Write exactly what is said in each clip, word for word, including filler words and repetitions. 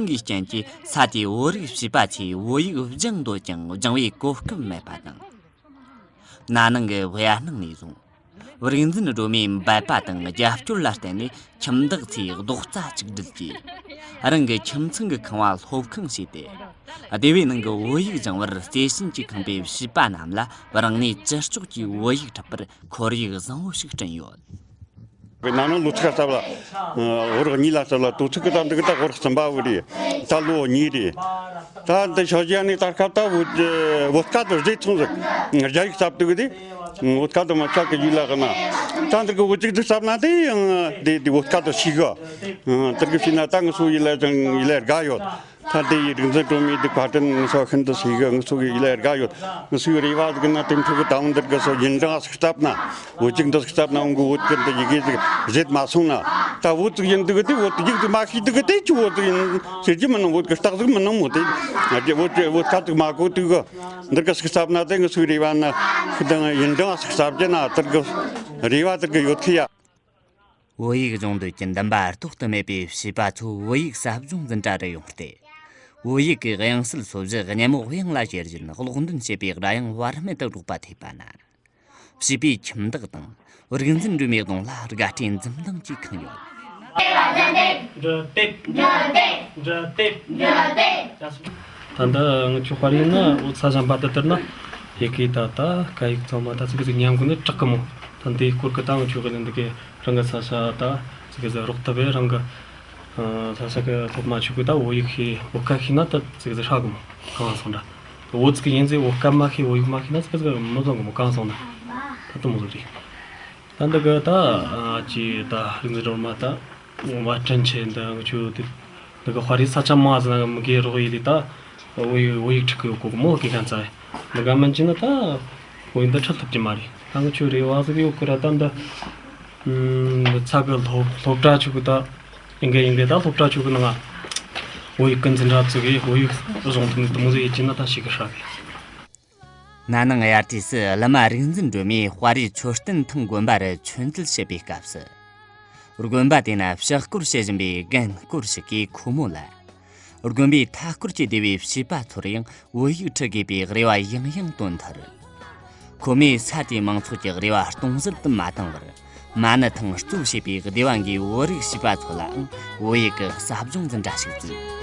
གི་རྐྱེན་གྱིས་ས་དེའི་བོད་རིགས་བྱིས་པ་ཚོས་བོད་ཡིག་སྦྱང་འདོད་ཀྱང་སྦྱང་བའི་གོ་སྐབས་མེད་པ་དང་། ན་ནིང་གི་དབྱར་གནང་ནས་བཟུང་། རིག་འཛིན་སྒྲོལ་མའི་འབད་པ་དང་རྒྱབ་སྐྱོར་ལ་བརྟེན་ནས། ཁྱིམ་བདག་ཚོས་རྡོག་རྩ་གཅིག་སྒྲིལ་གྱིས། རང་གི་ཁྱིམ་ཚང་གི་ཁང་བ་སློབ་ཁང་བྱས་ཏེ། སྡེ་བའི་ནང་གི་བོད་ཡིག་སྦྱང་བར་བརྩེ་ཞེན་གྱིས་ཁེངས་པའི་བྱིས་པ་རྣམས་ལ་རང་ནུས་ཅི་ལྕོགས་ཀྱིས་བོད་ཡིག་ཁྲིད་པར་ཁོར་ཡུག་བཟང་བོ་ཞིག་བསྐྲུན་ཡོད། ན་ནིང་ལོ་གཅིག་ག་སླེབས་ལ། ཨ། ཧོར་གཉིས་ལ་སླེབས་ལ། དོ་ཚིགས་ཀྱི་ད་འདི་གི་ད་ཧོར་གསུམ་པ་བོ་རེད། ད་ལོ་གཉིས་རེད། ད་འདི་ཞོ་ཇ་ནི་ད་སྐབས་ད་བོད་བོད་སྐད་དུ་རྗེས་ཚོང་ཟིག་རྒྱ་ཡིག་ཟབ་དུས་དེ། བོད་སྐད་དུ་མ་ཆག་གི་ཡུལ་ལ་གི་ན། ད་འདི་གི་བོད་ཅིག་འདི་ཟབ་ན་དེ་ཡང་དེ་དེ་བོད་སྐད་དུ་ཤེས་གི། ཨ། དེར་གི་ཤེས་ན་ད་ང་ཚོ་ཡུལ་ལ་ཅང་ཡུལ་ལ་དགའ་ཡོད། ད་དེ་ཡི་རིག་འཛིན་སྒྲོལ་མའི་འདི་བཀའ་དྲིན་ང་ཚོ་ཤིན་ཏུ་ཞེ་གི། ང་ཚོ་གི་ཡིད་ལ་དགའ་ཡོད། ང་ཚོའི་རེ་བ་ཟིག་ན་དེ་འཕྲོ་གི་ད་འོང་འདིར་གི་སོ་ཡིན་ཀྲང་ཟིག་བཏབ་ན། བོད་ཅིག་འདི་ཟིག་བཏབ་ན་འོང་གི། བོད་ཀྱི་འདི་ཡི་གེ་ཟིག་བཟེད་མ་སོང་ན། ད་བོད་ཅིག་ཡིན་འདུག་གི་དེ། བོད་ཡིག་ཟིག་མ་ཤེས་འདུག་གི་དེ་ཆུ་བོ་ཟིག་ཡིན་ཟེར་གྱི་མི་ནང་། བོད་ཀྱི་རྟགས་ཟིག་མི་ནང་མོ་དེ། བོད་ཀྱི་བོད་ཁ་ཅིག་མ་གོ་དུས་གི་འདིར་གི་ཟིག་བཏབ་ན། དེ་ང་ཚོའི་རེ་བ་ན་ཤི་དང་ཡིན་ཀྲང་ཟིག་བཏབ་རྒྱུ་ན། དེར་གི་རེ་བ་དེར་གི་ཡོད་གི་ཡ། བོད་ཡིག་སྦྱོང་འདོད་ཀྱི་འདུན་པ་ལྡོག་ཏུ་མེད་པའི་བྱིས་པ་ཚོ་བོད་ཡིག་ཟབ་སྦྱོང་འཛིན་གྲྭ་རུ་ཡོང་སྟེ། བོད་ཡིག་གི་དབྱངས་གསལ་སོ་བཞི་གཉན་མོ་དབྱངས་ལ་ཞེ་བཞིན་སློབ་འདོན་བྱེད་པའི་སྒྲ་དབྱངས་བར་མེད་དུ་སྒྲོག་པ་ཐོས་པ་ན། བྱིས་པའི་ཁྱིམ་བདག་དང་རིག་འཛིན་སྒྲོལ་མའི་གདོང་ལ་དགའ་སྤྲོའི་འཛུམ་མདངས་ཀྱིས་ཁེངས་ཡོད། འབྲུ་དེབ། འབྲུ་དེབ། འབྲུ་དེབ། འབྲུ་དེབ། ད་ལྟ་ང་ཚོ་དཔར་ཡིག་ན་འོ་ས་ཞིང་པ་དེ་ལྟར་ན་ཡི་གེ་ད་ལྟ་སྐད་ཡིག་ཚང་མ་ད་ཅིག་ཅིག་ཉམས་གོ་ནས་དྲག་གི་མོ། ད་འདིའི་སྐོར་གི་ད་ང་ཚོ་གི་ནི་འདི་གི་རང་གི་ས་ཆ་ད་ཅིག་ཅིག་རོགས་ཐུབ་པས། རང་གི་ས་ཆ་གི་སློབ་མ་ཆོ་གི་ད་བོད་ཡིག་ཤེས། བོད་སྐད་ཤེས་ན་ད་ཅིག་ཅིག་ཧྲ་གི་མོ། གང་སོང་འདྲ། བོད་ཅིག་ཡིན་ཚེ་བོད་སྐད་མ་ཤེས། བོད་ཡིག་མ་ཤེས་ན་ཅིག་ཅིག་མི་བཟང་གི་མོ། གང་སོང་ན་ད་དུ་མོ་ཟིག་རེད། ད་འདི་གི་ད་ཅི་ད་རིག་འཛིན་སྒྲོལ་མ་ད་བཀའ་དྲིན་ཆེ། འདི་ང་ཆོ་དེ་འདི་གི་དཔའ་རིས་ས་ཆ་མ་ཟིན་ན་མི་དགེ་རོགས་ཡིན་ལི། ད་བོད་ཡིག་བོད་ཡིག་ཁྲིད་གི་ཡོད་གོ་མོ་གི་གན་ཚ། འདི་ག་མིན་ཅི་ན་ད་བོད་ཡིག་འདི་ཁྲིད་ཐུབ་ཀྱི་མ་རེད། ད་ང་ཆོ་རེ་བ་ཟིག་ཡོད་གི་ར། ད་འདི་ཚ་གི་སློབ་སློབ་གྲྭ་ཆོ་གི་ད་ཡིན་གི་ཡིན་གི་ད་སློབ་གྲྭ་ཆོ་གི་ནང་བོད་ཡིག་གི་འཛིན་གྲྭ་བཙུགས་གི། བོད་ཡིག་གཞུང་དུ་འདི་མོ་ཟིག་ཡིན་ཅི་ན་ད་ཞིག་གི་ཧྲ་གི། ན་ནིང་དབྱར་དུས་སུ་བླ་མ་རིག་འཛིན་སྒྲོལ་མས་དཔའ་རིས་མཆོད་རྟེན་ཐང་དགོན་པ་རུ་ཆོས་འབྲེལ་བྱེད་པའི་སྐབས་སུ། དགོན་པ་དེ་ན་ཕྱག་སྐོར་བྱེད་བཞིན་པའི་རྒན་སྐོར་ཞིག་གིས་ཁོ་མོ་ལ། དགོན་པའི་མཐའ་སྐོར་གྱི་སྡེ་བའི་བྱིས་པ་ཚོར་ཡང་བོད་ཡིག་ཁྲིད་དགོས་པའི་རེ་བ་ཡང་ཡང་བཏོན་མཐར། ཁོ་མོས་ས་དེའི་མང་ཚོགས་ཀྱི་རེ་བ་སྟོང་ཟད་དུ་མ་བཏང་བར། མ་ཎི་ཐང་གཙོ་བྱས་པའི་སྡེ་བ་འགའི་བོད་རིགས་བྱིས་པ་ཚོ་ལའང་བོད་ཡིག་གི་ཟབ་སྦྱོང་འཛིན་གྲྭ་ཞིག་བཙུགས།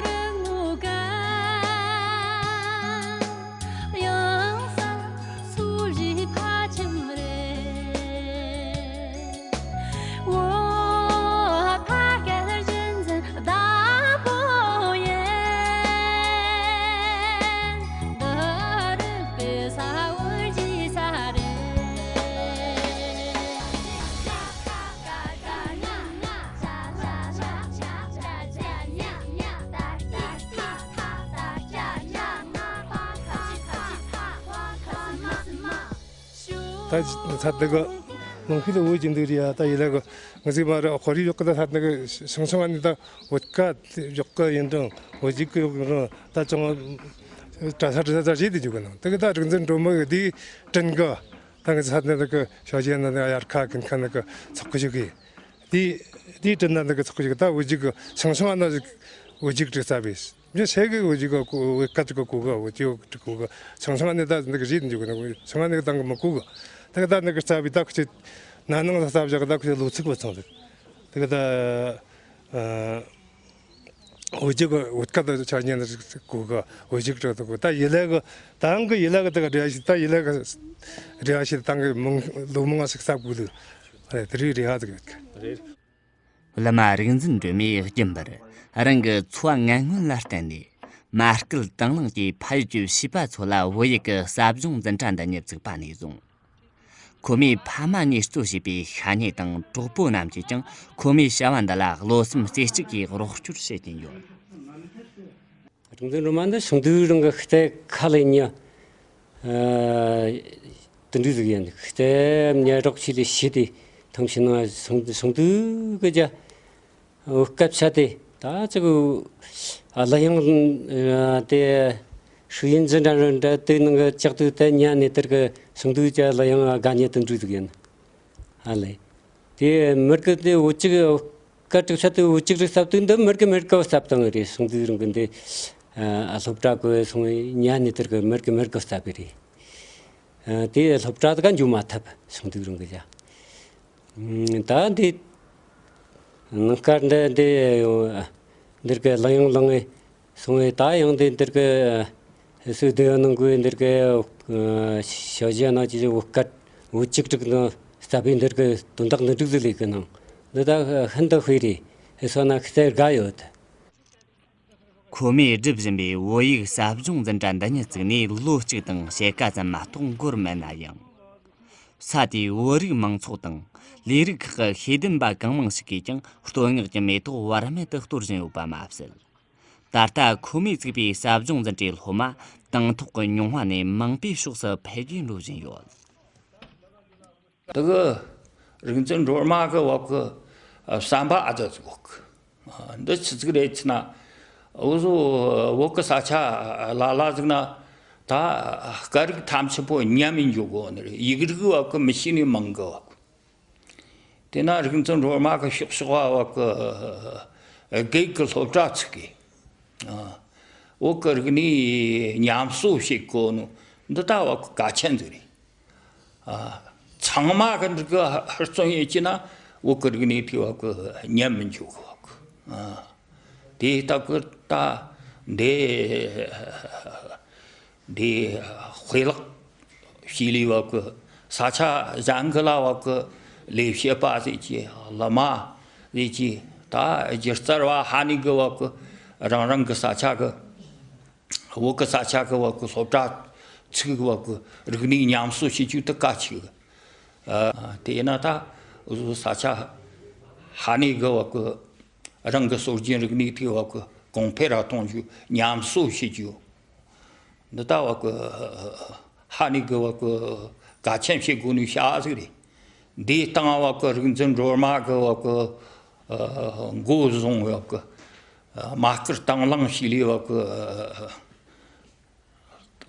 ད་ཚ་དེ་གི་ལུང་ཁུལ་དུ་འོ་ཅི་འདུག་རེད་ཡ། ད་ཡི་ལ་གི་ང་ཚོའི་མ་རེད། ཁོར་ཡུག་ཡག་གི། ད་ཚ་དེ་གི་ཤང་ཤང་ཨ་ནི་ད་བོད་སྐད་ཡག་གི་ཡིན་རུང་། བོད་ཡིག་གི་ཡག་ཡིན་རུང་། ད་ཅང་གྲྭ་ས་གྲྭ་ས་རེད་དེ་འཇུག་གི་ནང་དེ་གི་ད་རིག་འཛིན་སྒྲོལ་མ་གི་དེའི་དྲིན་གི། ད་ང་ཚོ་ས་གནས་དེ་གི་ཞོ་ཇེ་ན་དེ་དབྱར་ཁ་ཀུན་ཁ་ནི་གི་ཚོགས་གི་ཞུགས་གི། དེ་དེའི་དྲིན་ན་དེ་གི་ཚོགས་གི་ཞུགས་གི། ད་བོད་ཡིག་གི་ཤང་ཤང་ཨ་ན་ཞིག་བོད་ཡིག་ཅིག་བསླབས་པས། མྱི་ཞིག་གི་བོད་ཡིག་གི་གོ་བོད་སྐད་ཅིག་གི་གོ་གི། བོད་ཡིག་ཅིག་གོ་གི། ཤང་ཤང་ཨ་ནི་ད་འདི་གི་རེད་འདུག་གི། ཤང་ཨ་ནི་གི་དང་གི་མི་གོ་གི། དེ་གི་ད་འདི་གི་བསླབས་པས། ད་ཁོ་ཆོ་ན་ནིང་ལ་བསླབས་བཞག་གི། ད་ཁོ་ཆོ་ལོ་ཚིགས་བུད་སོང་ཟིག། དེ་གི་ད་ཨ་བོད་ཡིག་གི་བོད་སྐད་དུ་ཆ་ཉན་ནི་གོ་གི། བོད་ཡིག་ཅིག་གོ་གི། ད་ཡི་ལ་གི་དང་གི་ཡི་ལ་གི་དེ་གི་རེ་བ་ཞིག། ད་ཡི་ལ་གི་རེ་བ་ཞིག་དང་གི་མང་ལོ་མང་ཞིག་བསླབ་དགོས་ལུགས། དེ་རིགས་རེ་བ་ཟིག་ཡོད་གི། བླ་མ་རིག་འཛིན་སྒྲོལ་མས་རྒྱུན་པར་རང་གི་འཚོ་བ་ངན་ངོན་ལ་བརྟེན་ནས། མ་སྐུལ་དང་བླངས་ཀྱིས་ཕ་ཡུལ་གྱི་བྱིས་པ་ཚོ་ལ་བོད་ཡིག་གི་ཟབ་སྦྱོང་འཛིན་གྲྭ་འདི་ཉིད་བཙུགས་པ་ནས་བཟུང་། ཁོ་མོའི་ཕ་མ་གཉིས་གཙོ་བྱས་པའི་ཤ་ཉེ་དང་གྲོགས་པོ་རྣམས་ཀྱིས་ཀྱང་ཁོ་མོའི་བྱ་བ་འདི་ལ་བློ་སེམས་རྩེ་གཅིག་གིས་རོགས་སྐྱོར་བྱེད་ཀྱིན་ཡོད། རིག་འཛིན་སྒྲོལ་མ་འདི་ཞིང་དུས་རང་གི་ཤི་ཏེ་ཁ་ལས་ཉ། ཨ། དེ་འདྲ་ཟིག་ཡིན། ཤི་ཏེ་ཉ་རོགས་བྱས་ལས་ཤི་སྟེ་ཐང་ཕྱི་ནང་ཞིང་ཞིང་དུས་གི་རྒྱ་བོད་སྐད་ཆ་དེ་ད་ཅིག་གླུ་དབྱངས་དེ་ཧྲུའུ་ཡིན་ཟིན་འདྲ་འདྲ་དེ་ནང་གི་ལྕགས་དུས་དེ་ཉ་ནས་དེར་གི་ཞིང་དུས་ཀྱི་གླུ་དབྱངས་དགའ་ཉེ་དེ་འདྲ་ཟིག་ཡིན། ཨ་ལས། དེ་མི་རྒན་དེ་འུ་ཅག་ ཀ་དྲུག་ས་དུ་འུ་ཅིག་རིག་ས་དུ་འདི་མེར་གི་མེར་གི་བསབ་བཏང་གི་རེད། སོང་དུས་རང་གི་འདི་ཨ་སློབ་གྲྭ་གི་སོང་ཉ་ནི་དེར་གི་མེར་གི་མེར་གི་བསབ་པའི་རེད། ཨ་དེ་སློབ་གྲྭ་དག་འཇུ་མ་ཐུབ། སོང་དུས་རང་གི་ཡ། ད་འདི་ནང་སྐར་འདི་འདི་འདིར་གི་ལང་ཡང་ལང་ངེ་སོང་ངེ་ད་ཡང་འདི་འདིར་གི་སུ་དེ་ནང་གི་འདིར་གི་ཞོ་ཞི་ནང་ཅི་བུ་སྐད་བུ་གཅིག་དྲུག་ནང་ས་བའི་འདིར་གི་དོན་དག་ནི་དྲུག་ཟི་ལས་གི་ནང་འདི་ད་ཧན་ད་ཧུའི་རེད། སོ་ན་ཁི་སེར་དགའ་ཡོད། ཁོ་མོས་སྒྲུབ་བཞིན་པའི་བོད་ཡིག་ཟབ་སྦྱོང་འཛིན་གྲྭ་འདི་ཉིད་བཙུགས་ནས་ལོ་གཅིག་དང་ཕྱེད་ཀ་ཙམ་མ་གཏོགས་འགོར་མེད་ན་ཡང་། ས་དེའི་བོད་རིགས་མང་ཚོགས་དང་ལས་རིགས་ཁག་གི་ཤེས་ལྡན་པ་གང་མང་ཞིག་གིས་ཀྱང་བསྟོད་བསྔགས་ཀྱི་མེ་ཏོག་བར་མེད་དུ་གཏོར་བཞིན་ཡོད་པ་མ་ཟད། ད་ལྟ་ཁོ་མོས་བཙུགས་པའི་ཟབ་སྦྱོང་འཛིན་གྲྭའི་སློབ་མ་དང་ཐོག་གི་ཉུང་བ་ནས་མང་པའི་ཕྱོགས་སུ་འཕེལ་རྒྱས་འགྲོ་བཞིན་ཡོད། དེ་གི་རིག་འཛིན་སྒྲོལ་མ་གི་བ་གི་བསམ་པ་ཨ་ཙི་ཟིག་བ་གི་འདི་ཆི་ཟིག་རེད་ཟེར་ན། འུ་ཟོ་བོད་གི་ས་ཆ་ལ་ལ་ཟིག་ན་ད་སྐད་རིགས་ཐམས་ཅད་པོ་ཉམས་མི་འཇུག་གོ་ནི་རེད། ཡིག་རིགས་བ་གི་མི་ཤེས་ནི་མང་གི་བ་གི། དེ་ན་རིག་འཛིན་སྒྲོལ་མ་གི་ཕྱོགས་ཕྱོགས་བ་བ་གི་དགེ་གི་སློབ་གྲྭ་ཚུགས་གི། ཨ། བོད་གི་རིག་གནས་ཉམས་གསོ་བྱེད་དགོས་ནོ་འདི་ལྟ་བ་གི་གལ་ཆེན་ཟིག་རེད། ཨ། ཚང་མ་གི་འདི་གི་ཧུར་བརྩོན་ཡེད་ཀྱི་ན་བོད་གི་རིག་གནས་དེ་བ་གི་ཉམས་མི་འཇུག་གི་བ་གི། ཨ། དེ་ལྟ་གི་ད་འདི། འདི་དཔེ་ལེགས་ཤིག་ལས་བབ་གི། ས་ཆ་གཞན་གི་ལ་བབ་གི་ལས་བྱེད་པ་ཟེར་གྱི་བླ་མ་ཟེར་གྱི་ད་སྒྱུ་རྩལ་བ་ཧ་ནི་གི་བབ་གི་རང་རང་གི་ས་ཆ་གི་བོད་གི་ས་ཆ་གི་བབ་གི་སློབ་གྲྭ་ཚུགས་གི་བབ་གི་རིག་གནས་ཉམས་གསོ་བྱེད་རྒྱུ་དེ་གལ་ཆེ་གི། ཨ། དེས་ན་ད་འུ་ཟོ་ས་ཆ་ཧ་ནི་གི་བབ་གི་རང་གི་སྲོལ་རྒྱུན་རིག་གནས་དེ་བབ་གི་གོང་འཕེལ་ར་གཏོང་རྒྱུ་ཉམས་གསོ་བྱེད་རྒྱུ། འདི་ལྟ་བ་གི་ཧ་ནི་གི་བ་གི་གལ་ཆེན་བྱེད་དགོས་ནི་བྱ་ཟིག་རེད། འདིའི་སྟེང་བ་གི་རིག་འཛིན་སྒྲོལ་མ་གི་བ་གི་མགོ་བཟུང་བ་གི་མ་སྐུལ་དང་བླངས་ཤིག་ལས་བ་གི་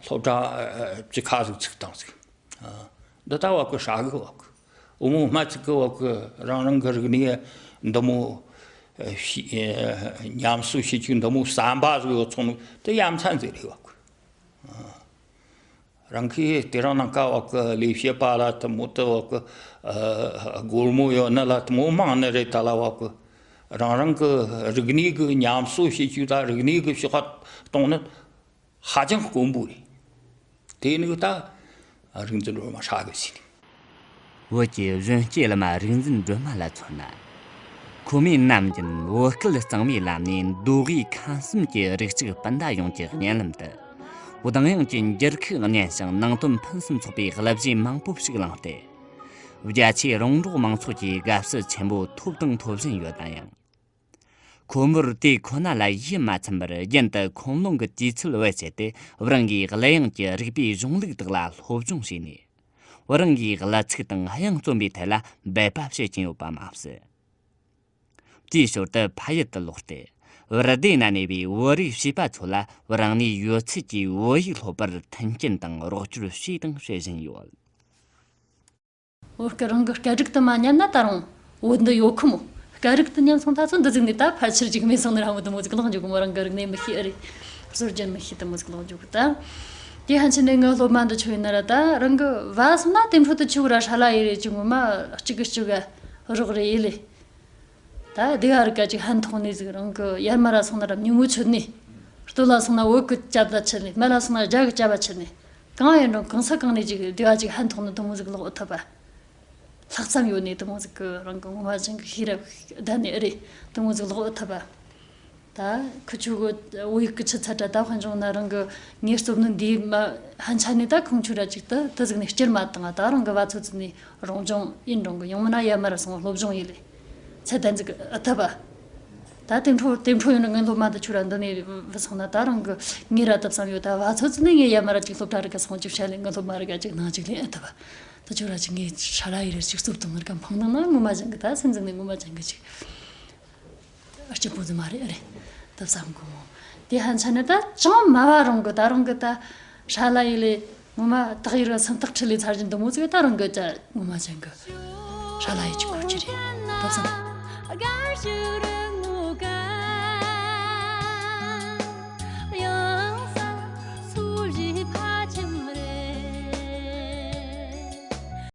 སློབ་གྲྭ་བཅུ་ཁ་ཟིག་ཚུགས་བཏང་ཟིག། འདི་ལྟ་བ་གི་ཧྲ་གི་བ་གི་འུ་མོ་མ་ཚིག་གི་བ་གི་རང་རང་གི་རིག་གནས་འདི་མོ་ཉམས་གསོ་བྱེད་རྒྱུ་འདི་མོ་བསམ་པ་ཟིག་ཡོད་ཚོང་ནི་དེ་ཡ་མཚན་ཟིག་རེད་བ་གི། རང་གིས་དེ་རིང་ནངས་ཀ་བ་གི་ལས་བྱེད་པ་ལ་དེ་མོ་དེ་བ་གི་སྒོར་མོ་ཡོད་ནི་ལ་དེ་མོ་མང་ནི་རེད། ད་ལ་བ་གི་རང་རང་གི་རིག་གནས་གི་ཉམས་གསོ་བྱེད་རྒྱུ་དང་རིག་གནས་གི་ཕྱོགས་ཁ་གཏོང་ནི་ཧ་ཅང་དཀོན་པོ་རེད། དེ་ནི་ད་རིག་འཛིན་སྒྲོལ་མ་ཧྲ་གི་ཟིན། བོད་ཀྱི་གཞོན་སྐྱེས་བླ་མ་རིག་འཛིན་སྒྲོལ་མ་ལ་མཚོན་ན། ཁོ་མོས་ནམ་རྒྱུན་བོད་སྐད་གཙང་མའི་ལམ་ནས་མདོ་དབུས་ཁམས་གསུམ་གྱི་རིགས་གཅིག་སྤུན་ཟླ་ཡོངས་ཀྱི་སྙན་ལམ་དུ། གདངས་དབྱངས་ཀྱི་འགྱུར་ཁུག་སྙན་ཞིང་ནང་དོན་ཕུན་སུམ་ཚོགས་པའི་གླུ་གཞས་མང་པོ་ཞིག་བླངས་ཏེ། རྒྱ་ཆེའི་རོང་འབྲོག་མང་ཚོགས་ཀྱི་དགའ་བསུ་ཆེན་པོ་ཐོབ་དང་ཐོབ་བཞིན་ཡོད་ན་ཡང་། ཁོ་མོར་དེ་ཁོ་ན་ལ་ཡིད་མ་ཚིམ་པར་རྒྱུན་དུ་ཁུངས་ལུང་གི་དུས་ཚོད་བེད་སྤྱད་དེ་རང་གི་གླུ་དབྱངས་ཀྱི་རིག་པའི་གཞུང་ལུགས་དག་ལ་སློབ་སྦྱོང་བྱས་ནས། རང་གི་གླུ་ཚིག་དང་དབྱངས་རྩོམ་པའི་ཐད་ལ་འབད་པ་བྱེད་ཀྱིན་ཡོད་པ་མ་ཟད། དེའི་ཞོར་དུ་ཕ་ཡུལ་དུ་ལོག་སྟེ། བར་བདེ་ན་གནས་པའི་བོད་རིགས་བྱིས་པ་ཚོ་ལ་རང་ནུས་ཡོད་ཚད་ཀྱིས་བོད་ཡིག་སློབ་པར་མཐུན་རྐྱེན་དང་རོགས་སྐྱོར་བྱས་དང་བྱེད་བཞིན་ཡོད། བོད་སྐད་རང་གི་སྐད་རིགས་དུ་མ་ཉམས་ན་ད་རུང་བོད་འདི་ཡོད་ཁོ་མོ། སྐད་རིགས་དུ་ཉམས་སོང་ད་ཚོ་འདི་ཟིག་ནས་ད་ཕལ་ཆེར་ཅིག་མེད་སོང་ནི་ར་མོ་དུ་མོ་ཟིག་ལོག་འཇུག་གི་མོ། རང་གི་རིག་གནས་མི་ཤེས་ཨེ་རེད། སྲོལ་རྒྱུན་མི་ཤེས་དུ་མོ་ཟིག་ལོག་འཇུག་གི་ད། དེ་ཧན་ཆི་ནས་ངའི་སློབ་མ་འདི་ཆོ་ཡིན་ན་ར་ད་རང་གི་བ་སོང་ན་དེ་འཕྲོ་དུ་ཆུ་ར་ཧྲ་ལ་ཡེ་རེད་ཅིག་ངོ་མ་གཅིག་གི་གཅིག་ག་རོགས་རེད་ཡེ་ལེ། ད་སྡེ་བ་རི་ཀ་ཅིག་ཧན་ཐོག་ནས་ཟིག་རང་གི་ཡར་མ་ར་སོང་ན་ར་ཉུང་ངུ་ཆོད་ནས། སྟོད་ལ་སོང་ན་བོད་གི་སྐད་ཆ་ཆོད་ནས། སྨད་ལ་སོང་ན་རྒྱ་གི་སྐད་ཆ་ཆོད་ནས། གང་ཡིན་རུང་གང་ས་གང་ནས་ཅིག་སྡེ་བ་ཅིག་ཧན་ཐོག་ནས་དུ་མོ་ཟིག་ལོག་ཐུབ་པ། ལྷག་བསམ་ཡོད་ནས་དུ་མོ་ཟིག་གི་རང་གི་ངོ་མ་ཅན་གི་ཤེས་རབ་ལྡན་ནས་ཨེ་རེད་དུ་མོ་ཟིག་ལོག་ཐུབ་པ། ད་ཁུ་ཆུ་གི་བོད་ཡིག་གི་ཆུ་ཚད་དྲ་ད་དཔལ་འབྱུང་ན་རང་གི་ངའི་སློབ་ནི་འདིའི་མ་ཧན་ཆ་ནས་ད་ཁུངས་ཆུ་ར་ཅིག་ཏུ་དུ་ཟིག་ནས་སྐྱུར་མ་བཏང་ད་རང་གི་བ་ཚོ་ཚོ་ནས། རོང་ལྗོངས་ཡིན་རུང་གི་ཡང་མིན་ན་ཡར་མར་སོང་སློབ་སྦྱོང་ཡིན་ལེ། ཚད་ལྡན་ཟིག་ཨེ་ཐུབ་པ། ད་དེ་འཕྲོ་དེ་འཕྲོ་ཡིན་ན་ངའི་སློབ་མ་དེ་ཆུ་ར་འདི་ནས་བུད་སོང་ན་ད་རང་གི་ངའི་ར་ཐབས་བསམ་ཡོད་ད་བ་ཚོད་ཚོད་ནས་ངའི་ཡར་མར་ཅིག་སློབ་གྲྭ་རི་ག་སོང་ཅིག་བཤད་ལེ་ངའི་སློབ་མ་རི་ག་ཅིག་ནང་ཅིག་ལེན་ཨེ་ཐུབ་པ། ད་ཆུ་ར་ཅིག་ངའི་ཧྲ་ལ་ཡི་རེ་ཅིག་སློབ་དང་རི་ག་འཕང་ནང་ན་ངོ་མ་ཅན་གི་ད་སེམས་ཟིག་ནས་ངོ་མ་ཅན་གི་ཅིག་སྐྱིད་པོ་ཟིག་མ་རེད་ཨེ་རེད། ད་བསམ་གོ་མོ། དེ་ཧན་ཆ་ནི་ད་ཅང་མ་བ་རང་གི་ད་རང་གི་ད་ཧྲ་ལ་ཡི་ལེ་ངོ་མ་དག་ཡི་ར་སེམས་ཐག་ཁྲི་ལེ་ཚར་གྱི་འདི་མོ་ཟིག་ད་རང་གི་ད་ངོ་མ་ཅན་གི་ཧྲ་ལ་ཡི་ཅིག་གོ་ཅི་རེད་ད་བསམ། དགའ་བཞུགས་རིང་